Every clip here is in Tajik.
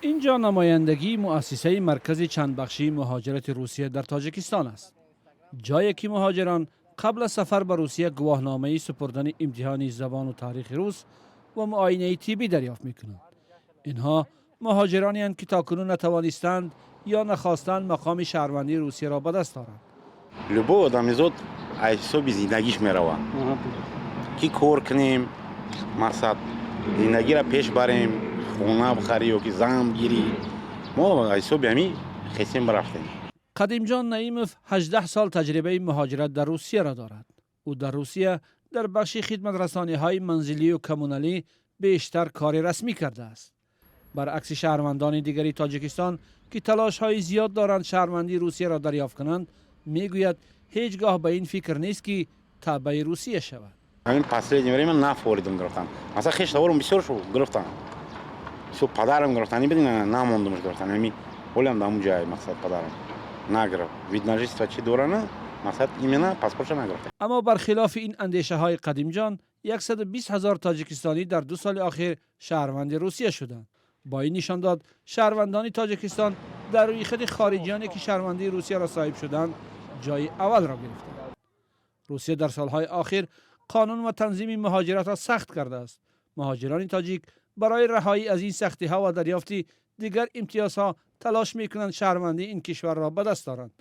Инҷо намояндагии муассисаи маркази чандбахшии муҳоҷирати Русия дар Тоҷикистон аст, ҷое ки муҳоҷирон қабл аз сафар ба Русия гувоҳномаи супурдани имтиҳони забону таърихи рус ва муоинаи тиббӣ дарёфт мекунанд. Инҳо муҳоҷиронеанд, ки то кунун натавонистанд ё нахостанд мақоми шаҳрвандии Русияро ба даст оранд. Любой одамизод аз ҳисоби зиндагиш меравад, ки кор кунем, мақсад зиндагиро пеш барем, хона бихарӣ ё ки зан бигирӣ. Мо аз ҳисоби ҳамин хесем рафтем. Қадимҷон Наимов 18 сол таҷрибаи муҳоҷират дар Русияро дорад. Ӯ дар Русия дар бахши хидматрасониҳои манзилию коммуналӣ бештар кори расмӣ кардааст. Баръакси шаҳрвандони дигари Тоҷикистон, ки талошҳои зиёд доранд шаҳрвандии Русияро дарёфт кунанд, мегӯяд, ҳеҷ гоҳ ба ин фикр нест, ки таъбаи Русия шавад. Ҳамин последнее время нафоридам гирифтан. Масалан, хештаворум бисёр шу гирифтан, бисёр падарам гирифтан, ибин намондумш гирифтан. Ҳами ҳолиам дар ҳамун ҷай, мақсад, падарам нагирифт вид на жительство чи дорана, мақсад, именно паспортша нагирифта. Аммо бархилофи ин андешаҳои Қадимҷон, 120 ҳазор тоҷикистонӣ дар 2 соли охир шаҳрванди Русия шуданд. Бо ин нишондод шаҳрвандони Тоҷикистон дар рӯйхати хориҷиёне, ки шаҳрвандии Русияро соҳиб шуданд, ҷои аввалро гирифтанд. Русия дар солҳои охир қонун ва танзими муҳоҷиратро сахт кардааст. Муҳоҷирони тоҷик барои раҳоӣ аз ин сахтиҳо ва дарёфти дигар имтиёзҳо талош мекунанд шаҳрвандии ин кишварро ба даст оранд.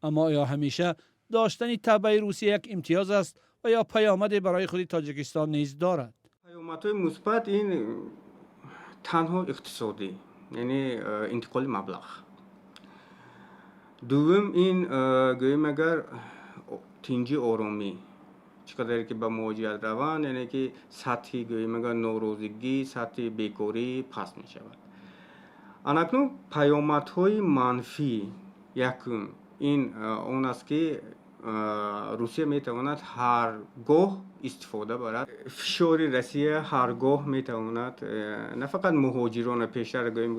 Аммо оё ҳамеша доштани таъбаи Русия як имтиёз аст ва ё паёмаде барои худи Тоҷикистон низ дорад? Паёмадҳои мусбат ин танҳо иқтисодӣ, яъне интиқоли маблағ. Дуввум, ин гӯем агар, тинҷи оромӣ. Чӣ қадаре ки ба муҳоҷират раванд, яъне ки сатҳи, гӯем агар, норозигӣ, сатҳи бекорӣ паст мешавад. Анакнун паёмадҳои манфӣ: якум, ин он аст, ки Русия метавонад ҳар гоҳ истифода барад фишори Россия, ҳар гоҳ метавонад на фақат муҳоҷирона. Пештар, гӯем,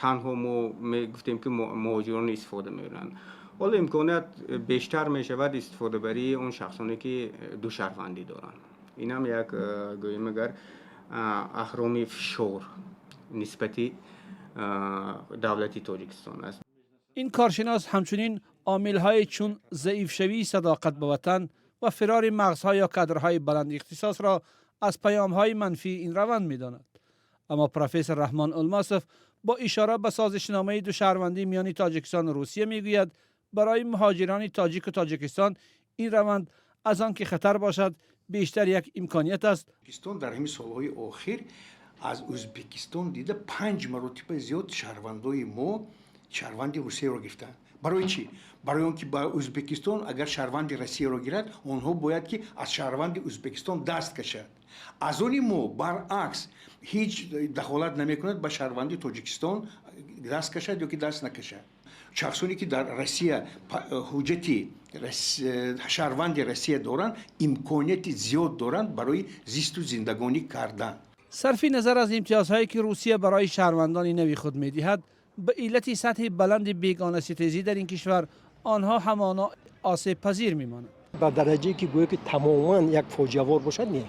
танҳо мо мегуфтем, ки муҳоҷирон истифода мебаранд. Ҳоло имконият бештар мешавад истифодабарии он шахсоне, ки душаҳрвандӣ доранд. Инам як, гӯем агар, аҳроми фишор нисбати давлати Тоҷикистон аст. Ин коршинос ҳамчунин омилҳое чун заифшавии садоқат ба ватан ва фирори мағзҳо ё кадрҳои баландихтисосро аз паёмҳои манфии ин раванд медонад. Аммо профессор Раҳмон Олмосов бо ишора ба созишномаи душаҳрвандӣ миёни Тоҷикистону Русия мегӯяд, барои муҳоҷирони тоҷику Тоҷикистон ин раванд аз он ки хатар бошад, бештар як имконият аст. Тоҷикистон дар ҳамин солҳои охир аз Ӯзбекистон дида панҷ маротиба зиёд шаҳрвандои мо шаҳрванди Русияро гирифтанд. Барои чӣ? Барои он ки ба Ӯзбекистон агар шаҳрванди Россияро гирад, онҳо бояд ки аз шаҳрванди Ӯзбекистон даст кашад. Аз они мо баръакс, ҳеҷ дахолат намекунад ба шаҳрванди Тоҷикистон даст кашад ё ки даст накашад. Шахсоне, ки дар Россия ҳуҷҷати шаҳрванди Россия доранд, имконияти зиёд доранд барои зисту зиндагонӣ кардан. Сарфи назар аз имтиёзҳое, ки Русия барои шаҳрвандони нави худ медиҳад, ба иллати сатҳи баланди бегонаситезӣ дар ин кишвар онҳо ҳамоно осебпазир мемонанд. Ба дараҷае ки гӯё ки тамоман як фоҷиавор бошад, не.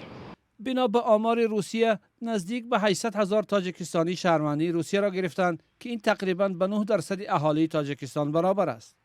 Бино ба омори Русия, наздик ба 800 ҳазор тоҷикистонӣ шаҳрвандии Русияро гирифтанд, ки ин тақрибан ба 9 дарсади аҳолии Тоҷикистон баробар аст.